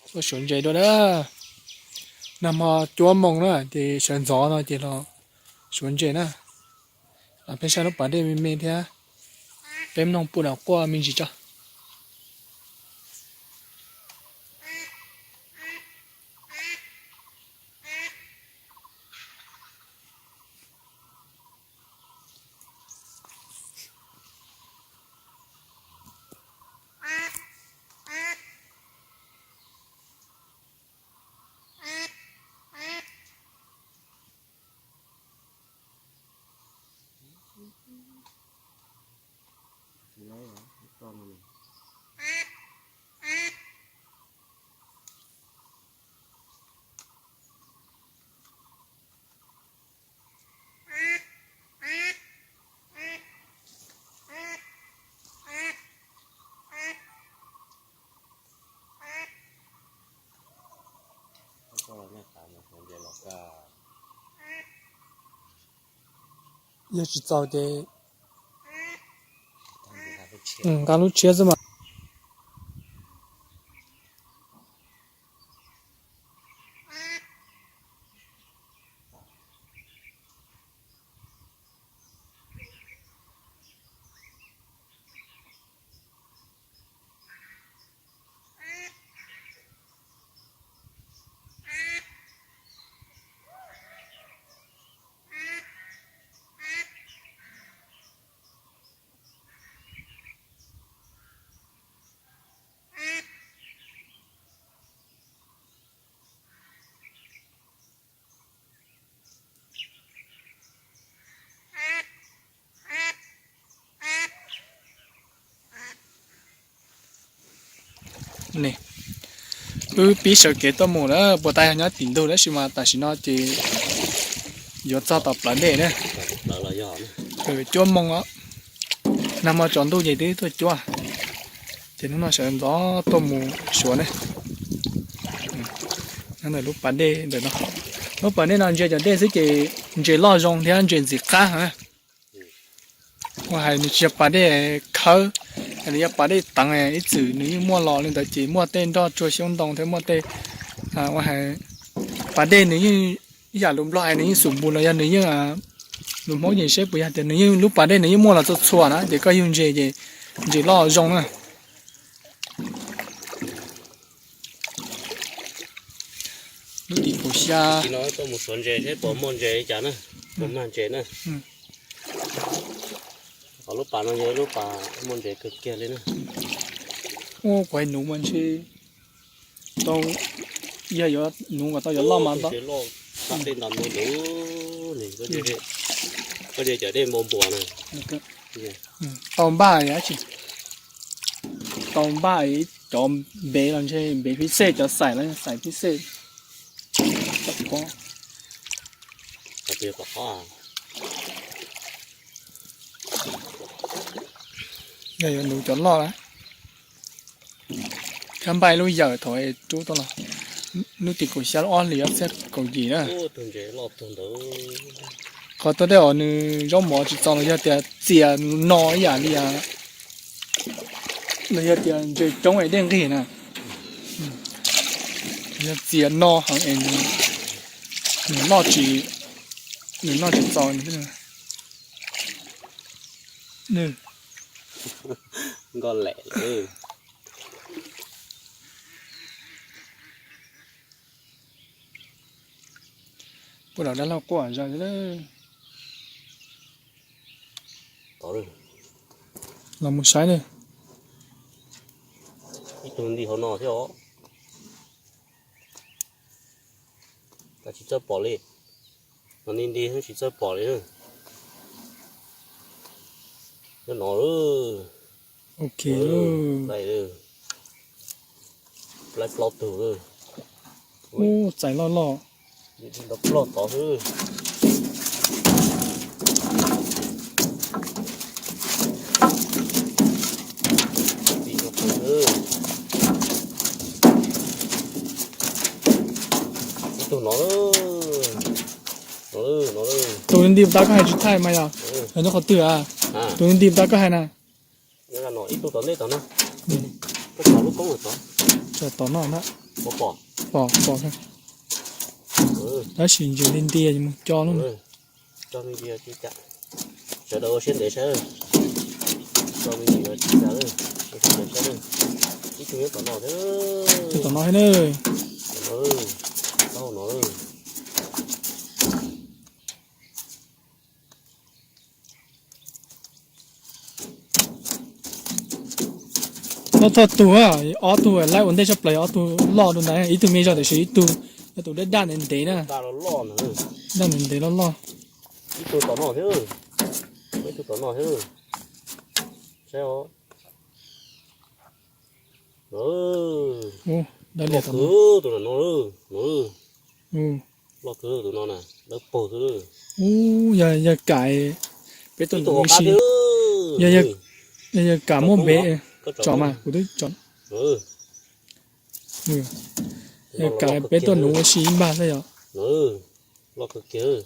Tuaj suav ntses dua na. Nag hmo cuab moos na ces sawv ntxov no ces los suav ntses na. Peb saib lub pas dej me me thiab, peb mloog puj dam quaj me ntsis tso. Yog tsis txaus ces nqa lub tshiab xwb mas. Wb pib sawv kev tuaj mus na, puas tas yog nyob tim ntug tab sis mas tam sim no ces yuav txog tom plawv dej na. Cuab moos os, nag hmo tsaus ntuj ces twb tuaj cuab, ces hnub no sawv ntxov tuaj mus suav ne. Nyob ntawm lub pas dej ntawm no, lub pas dej no ntsia cov dej xwb ces ntses loj zoo thiab ntses ntxim qab heev. Ua hais nws tsis yog pas dej khawb, nws yog pas dej teev, ib txwm nws yeej muaj los li ntawd ces muaj tej nroj tsua xyoob ntoo thiab muaj tej, ua hais pas dej nws yeej ib yam lus Nplog hais nws yeej xum npus los yog nws yeej, lus Hmoob ces seb puas yog tias nws yeej lub pas dej nws yeej muaj los txhua txhua na ces koj yug ntses ces ntses loj zoo na. Lub tim kaum xya. Mus suav ntses seb puas muaj ntses li cas na, puas mag ntses na. Qhov lub pas no yog ib lub pas muaj ntses kawg kiag li na. Ua kuv hais nuv mas ntshe tau, yog yuav nuv kom tau yuav loj mas ntau. Tej nta nta nta, koj cia cov dej npau npua na. Tau npaj dab tsi? Tau npaj cov npev los ntshe npev phib xej, cov xaim los xaim phib xej. Yog yuav nuv cov loj na. Thiab npaj ib lub yawm thaum rub tuaj los. Lub tim kaum xya lub ob hlis ob txhiab kaum yim na. Qhov tuaj dej os nws zaub mov tsis txaus los yog tias txias no ib yam li, los yog tias ntses coob es dej nqig na. Yog txias no heev es nws loj tsis, nws noj tsis txaus. Nkoj lem. Puag dab laug quaj zom zaws. Los mus saib na. Ib tug nti hauv no thiab os. Tsis txawj pom li. No nti nti tsis txawj pom li. Nyob no. Ok. Plaub tug. Ub, txais loj loj. Plaub tod xwb. Ib tug no. Tus nti tas koj hais tsis thaij mas yog, yog nyob qhov twg a? Tus nti tas koj hais na. Ib tug tom ntej tod na. Tom no na. Pom, pom. Tab sis ntsia nti nti mus co lub. Sawv daws ua siab ntev saib, tso me ntsis no tsis tas, ua siab ntev saib, ib tug nyob tom no thiab. Tom no thiab na. Tom no, tom no. Loj txog tug, ob tug laib ua ntej tshaj plaws, ob tug loj dua ntawd, ib tug me zog tiam sis ib tug yog tus daj daj ntev ntev na. Daj ntev ntev loj loj. Ib tug tom no thiab, ib tug tom no thiab. Saib os. Loj kawg tus no, loj kawg tus no na, dawb paug xwb. Yog kam peb tuaj nuv ua si, yog kam muaj npe tsom mas kuv twb tsom. Yog kam peb tuaj nuv ua si ib npag xwb yom. Loj kawg kiag.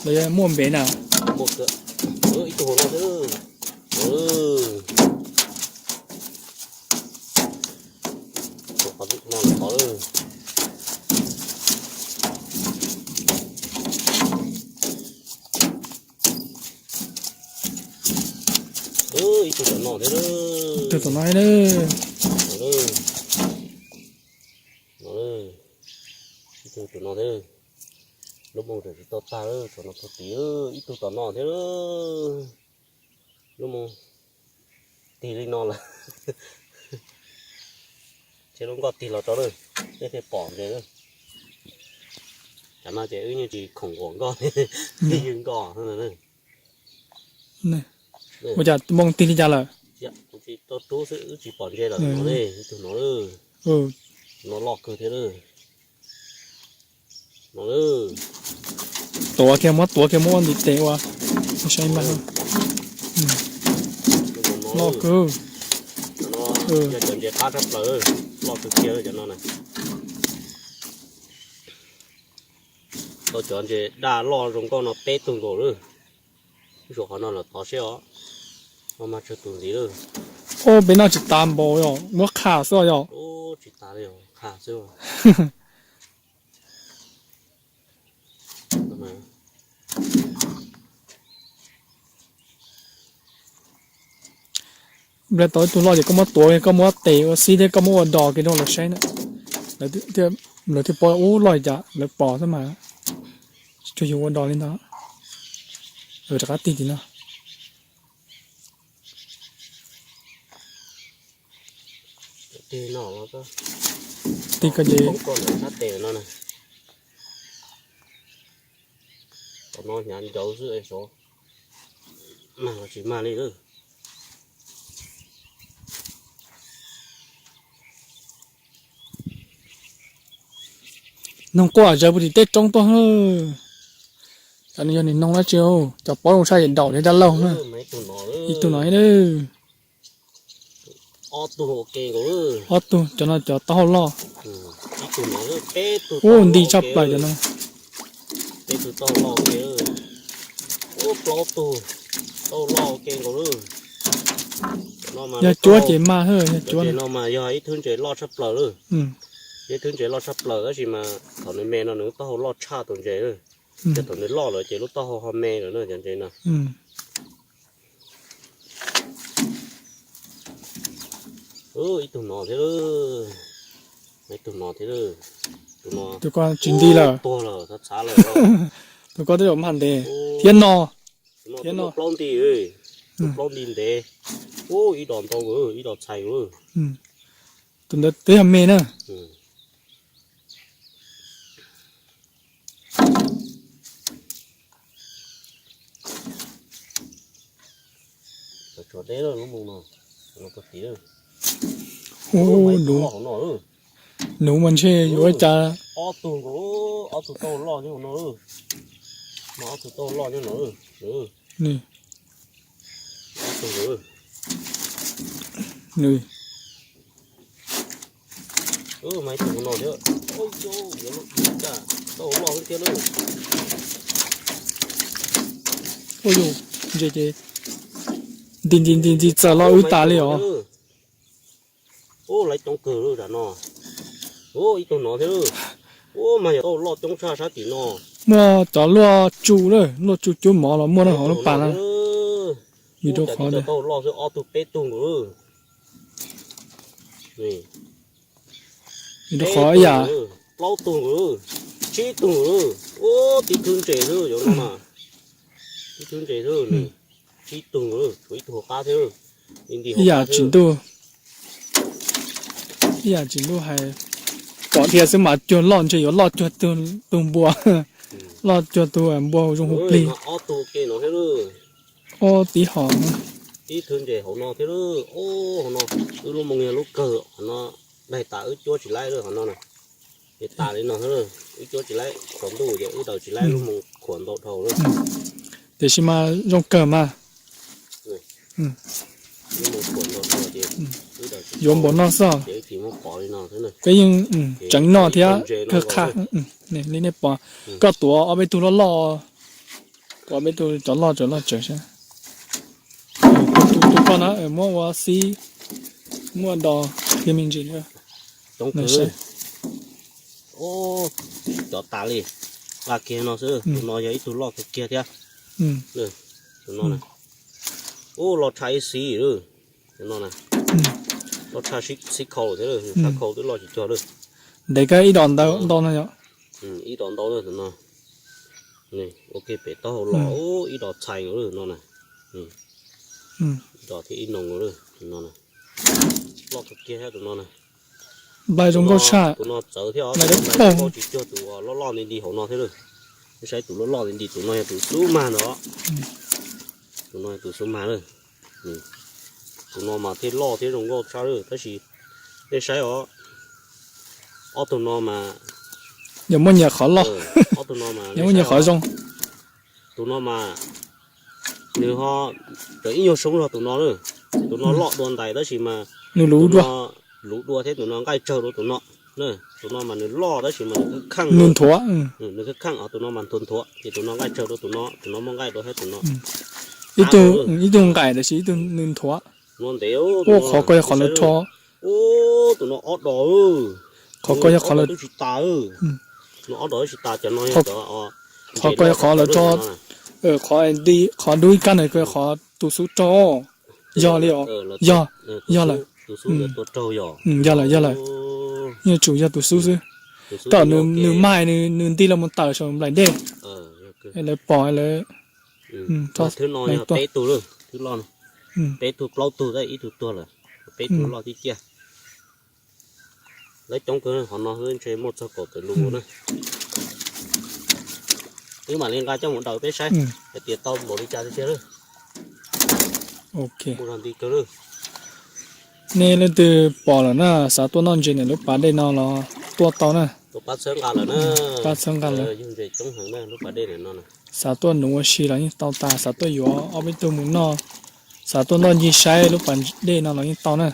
Los yog muaj npe na. Ib tug hauv no xwb. Qhov no lawm qhov. Ib tug tom no thiab. Ib tug tom no thiab. Ib tug tom no thiab. Lub moo tseem tsis tau tag, tseem no puag tim, ib tug tom no thiab. Lub moo tig li no lawm. Ces lub nkoj tig los tso lawm, nej thiaj pom ntses. Tam no ces wb yeej tsis khoom quam nkoj, tig ywg nkoj. Ua cas moo tig li cas lawm? Kuv tsis tau rub xwb, wb tsis pom ntses lawm no, ib tug no. No loj kawg thiab. Tuav kiag, muab tuav kiag muab ua ntiv tes ua. Saib mas. Loj kawg. Yog cov ntses qab tshaj plaws, loj kawg kiag cov no na. Tau cov ntses daj loj zoo nkauj no peb tug nkaus lawm. Ib suam qhov no lawm tod seb os. No mas tsawg tus ntxiv lawm. Peb noj tsis tas npaum yog muab qha xwb yog. Tsis tas li, qha xwb. Nplawg tau ib tug loj ces koj muab tuav, koj muab tes ua xib thiab koj muab ua dos kiag rau lawv saib na. Lawv thiaj paub ub loj li cas, lawv pom xwb mas. Tsuas yog ua dos li ntawd. Lawv rov qab tig tim no. Tig ko ces. Tom no hnyav ncauv xwb es sov, mag los tsis mag li lawm. Noog quaj zawv puag tim tej roob tuaj. Cov no yog nws noog dab tsi, cov paub zoo tshaj ces daum thiab dab laug na. Ib tug no, ob tug, cov no cov taub hau loj. Ub, nti tshaj plaws cov no. Peb tug taub hau loj ua ke, ub, plaub tug taub hau loj ua ke nkaus lawm. Yog cuab ces mas, yog cuab no mas yog ib thwb ntses loj tshaj plaws lawm. Yog ib thwb ntses loj tshaj plaws tab sis mas thaum nws me no nws taub hau loj tshaj tus ntses lawm. Yog thaum nws loj lawm ces lub taub hau ho me lawm na cov ntses no. Ib tug no thiab, ib tug no thiab. Tus ko tsis nti lawm, tuag lawm, txhav lawm. Tus ko twb yuav mag ntev thiab no. Thiab no plaub nti, plaub nti ntev. Ib dos ntau, ib dos txhais. Tus ntawd twb yog me na. Nuv mas ntshe yuav ua cas. Ob tug nkaus, ob tug tau loj nyob no. Ob tug tau loj nyob no. Mas ib tug no thiab. Tau loj thiab thiab lawm. Ntses ces nti nti nti nti txawm loj wb tas li os. Ub, laiv coob kawg lawm tam no. Ib tug no thiab. Ua mas yog tau loj coob tshaj sab tim no. Muaj cov luaj tsu lawm, luaj tsu cub mov los muaj na hauv lub pas na. Vim rau qhov tau loj xwb ob tug peb tug nkaus. Vim rau qhov ib yam plaub tug nkaus, tsib tug nkaus. Ua tib thwv ntses xwb yuav no na. Tib thwv ntses xwb, tsib tug nkaus, tshuav ib tug hauv qab thiab. Ib yam tsis ntuj, ib yam tsis ntuj hais, pom dhia xwb mas cuag loj ntshe yuav loj cuag tug npua, loj cuag tug npua zoo hu plig. Ob tug ke no thiab. Ob tib hom, tib thwv ntses hauv no thiab. Hauv no wb lub moo yog lub kawg, hauv no daig tas wb cuab tsis laib lawm hauv no na. Ces tas li no, wb cuab tsis laib tsaus ntuj ces wb daws tsis laib lub moo khuam ntau dhau lawm. Tiam sis mas zoo kawg mas. Lub moo khuam ntau dhau ces wb daws tsis, yuav npaum no xwb. Ces wb tsis muab pov li no xwb. Peb yeej tseev noj thiab kawg qha. Li nej pom, koj tuav ob peb tug loj loj, tuav ob peb tug cov loj cov loj tseem saib. Tus koj na muab ua xib, muab do kiag me ntsis. Cov tas li, nqa kiag no xwb. Tus no yog ib tug loj kawg kiag thiab. Tus no, ub, loj tshaj ib xib lawm. Tus no na, loj tshaj xib khau thiab, xib khau twb loj tsis cuag lawm. Ntev kawg ib dos ntau no yom. Ib dos ntau lawm tus no. Ua kiag pem taub hau los ib dos txhais nkaus lawm no na. Ib dos thiab ib no nkaus lawm tus no na. Loj kawg kiag thiab tus no na. Nplaig zoo nkauj tshaj. Tus no txawv thiab os, nplaig zoo nkauj tsis cuag tus loj loj nti nti hauv no thiab lawm. Saib tus loj loj nti nti, tus no yog tus xub mag ntawd. Tus no yog tus xub mag lawm. Tus no mas thiaj loj thiab zoo nkauj tshaj lawm tab sis nej saib os, ob tug no mas yog muaj nyias qhov loj, ob tug no mas yog muaj nyias qhov zoo. Tus no mas nws ho cov ib nyuag soob zog tus no lawm. Tus no loj dua ntais tab sis mas nws luv dua, luv dua thiab tus no nqaij tsawg dua tus no. Tus no mas nws loj tab sis mas nws kheej, nws nthuav, nws kheej, tus no mas nthuav nthuav ces tus no nqaij tsawg dua tus no, tus no muaj nqaij dua thiab tus no. Ib tug, ib tug nqaij tab sis ib tug nws nthuav. Ua qhov ko yog qhov lawv rho. Tus no ob dos. Qhov ko yog qhov lawv tsis tas. No ob dos tsis tas, cov no qhov ko yog qhov lawv rho. Qhov nti, qhov dub ib kab ntawd ko yog qhov tus xub raug. Yog li os. Yog, yog lawm. Yog lawm, yog lawm. Yuav tsum yog tus xub xwb. Kom nws mag, nws nti los mus tawm saum nplaim dej, lawv pom lawv. Thwb no yog peb tug, thwb loj, peb tug plaub tug tab ib tug tuag lawm. Peb tug loj tib ciaj. Lawv coob kawg, qhov no ntshe muaj txog kaum tawm lus na. Wb mam li nqa coj mus daws peb saib hais tias tau npaum li cas tiag tiag lawm. Muaj zog nti kawg lawm. Nej leej twg pom lawm na, xav tuaj noj ntses ntawm lub pas dej no los tuaj tau na. Pab txhawb nqa lawm na. Pab txhawb nqa lawm. Yug ntses coob heev na lub pas dej ntawm no. Xav tuaj nuv ua si los yeej tau tas, xav tuaj yuav ob peb tug mus noj, xav tuaj noj ncig saib lub pas dej no los yeej tau na.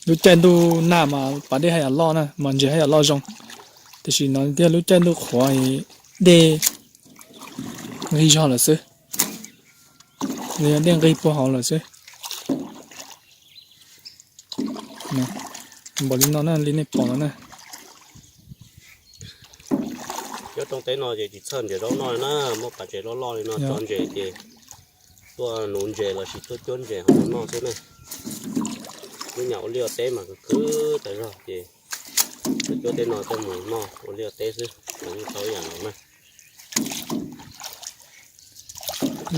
Lub caij ntuj nag mas pas dej haj yam loj na, mas ntses haj yam loj zoo. Tiam sis no tiag lub caij ntuj qhuav dej nqig zog lawm xwb, dej nqig puag hauv lawm xwb. Npaum li no na, li nej pom no na. Nyob rooj teb no ces tsis txhawj ntses zaub noj li na, muaj pas ntses loj loj li no tso ntses ces tuaj nuv ntses lossis tuaj cuab ntses hauv no noj xwb na. Lub nyam ua liaj ua teb mas khwv khwv tas zog ces tuaj cuab tej no coj mus noj ua liaj ua teb xwb, tau ib yam no na.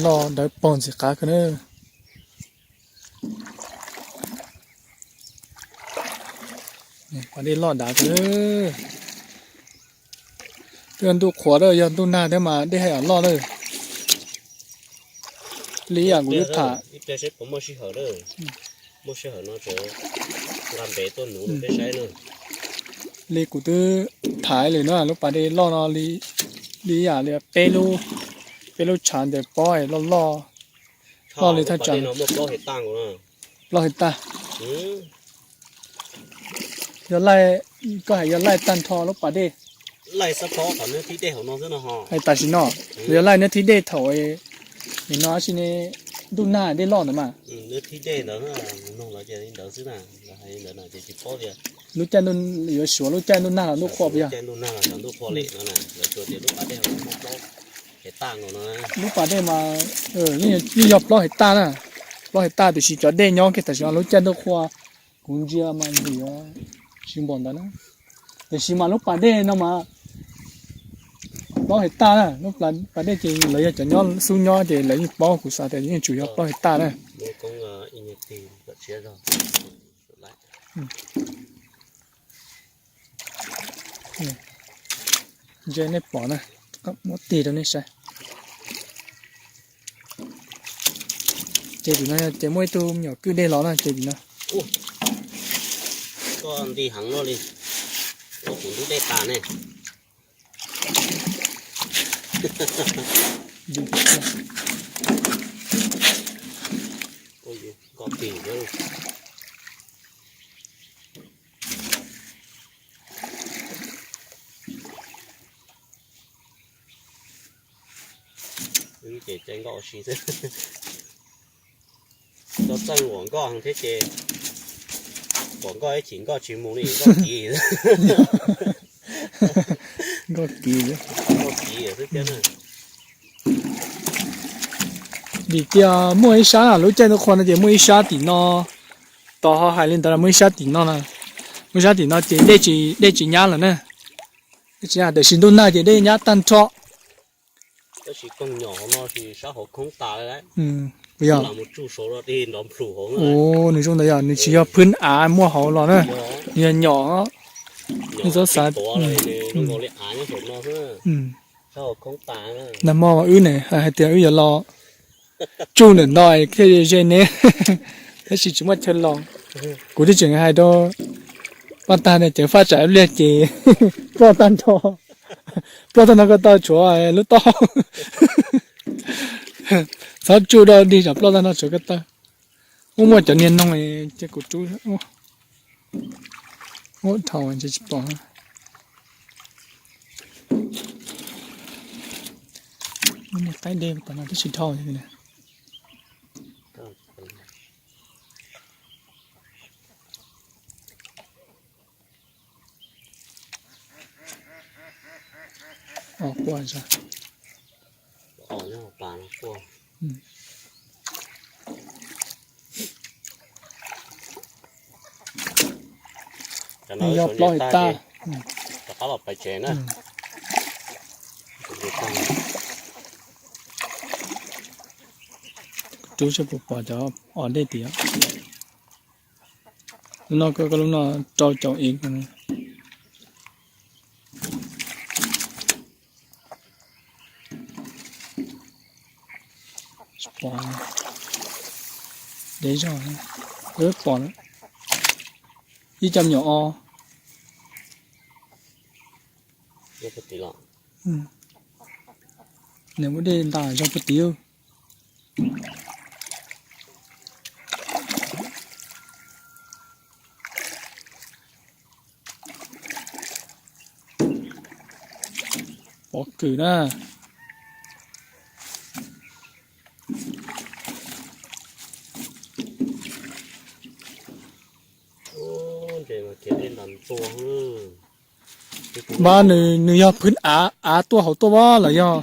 Loj dawb paug ntxim qab kawg na. Pas dej loj dav kawg. Twb yog ntuj qhuav lawm, yog ntuj nag thiab mas dej haj yam loj lawm. Li ib yam kuv twb tham, muaj sij hawm no tseem nqa npev tuaj nuv peb saib na. Li kuv twb tham lawm na, lub pas dej loj no li ib yam li peb lub, peb lub tshav ntawm pob loj loj, loj li thaj tsam. Plaub hais tag. Yog laij, koj hais yog laij tag nrho lub pas dej. Hais tam sim no, yog laij neb thib dej thaum nim no tab sis ne, Ntuj nag dej loj ntawd mas. Lub caij yuav suav lub caij ntuj nag los ntuj qhua puas yog? Lub pas dej mas yeej yog plaub hais taj na, plaub hais taj tiam sis cov dej nyob kiag tam sim no lub caij ntuj qhua kuv ntsia mas nws yuav tsis npaum ntawd na. Tiam sis mas lub pas dej no mas plaub hais taj na, lub pas dej ces lawv yog cov nyob xub nyob ces lawv yeej paub, kuv xav tias yeej tsum yog plaub hais taj na. Ntsia nej pom na, muab tig rau nej saib. Ces tim no ces muaj ib tug me nyuam kwj dej los na ces tim no. Koj nti heev luaj li, koj kuv ntub dej tas ne. Nkoj tig thiab. Wb ces caij nkoj ua si xwb. Txo txeej uas nkoj heev thiab ces uas nkoj ib chim nkoj tsis mus li nkoj kiv. Nkoj kiv, nkoj kiv xwb thiab na. Vim tias muaj ib sab lub caij ntuj qhua no ces muaj ib sab tim no, tos ho hais li ntawd los muaj ib sab tim no na, muaj ib sab tim no ces dej tsis nyab lawm na. Dej tsis nyab tiam sis ntuj nag ces dej nyab tag nrho. Tab sis koog nyom hauv no ces sab hauv khoob tas li. Yog, nws zoo ntawd yog nws tsis yog phwb av muaj hauv los na, nws yog nyom. Nws txhob xav. Nag hmo wb ne hais tias wb yuav los tsuj ntawm no thiaj ze ne, tab sis tsis muaj chaw los. Kuv twb tseem hais rau poj tag tias cov faj tsam ib pliag ces ploj tag nrho, ploj tag nrho ko taw tshuav lub taub hau. Txhob tsuj dog dig tsam ploj tag nrho tshuav ko taw. Muaj muaj cov niag noog ces kuv rub ua dhau tsis pom. Niag qaib dej tom no twb tsis dhau. Os, quaj zog. Nws yog plaub hais tag. Rov qab los pais tsev na. Rub seb puas pom cov os dej tiag. Lub no, lub no rau caum ib. Deb zog, pom ib co me nyuam os. Nws muaj dej ntas zog puag tid. Pob kws na. Npab nws, nws yog phwb av, av tuaj hauv tuaj vab los yog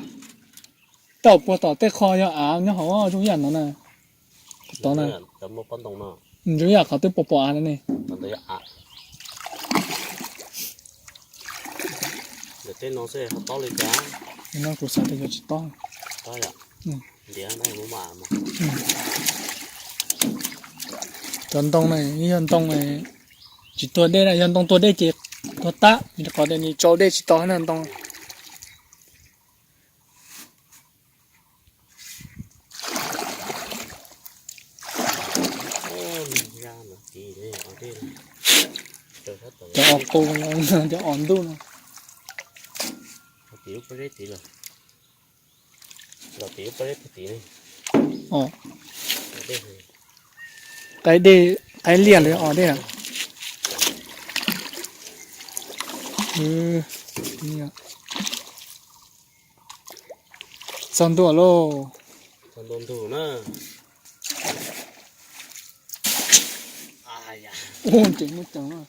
tau puag tom tej qho yog av nyob hauv zoo yam no na. Tod na, zoo yam qhov twb pom pom av no ne. No kuv xav tias yuav tsis tob. Cov ntoo na yog ntoo tsis tuag dej na, yog ntoo tuag dej ces tuag tag, rau qhov tias nws tsau dej tsis tau na ntoo. Cov os qus, cov os ntuj no. Qaib dej, qaib liaj li os dej na. Txog ntua lauj. Txog ntua ntug na. Ua ces muaj ceem no.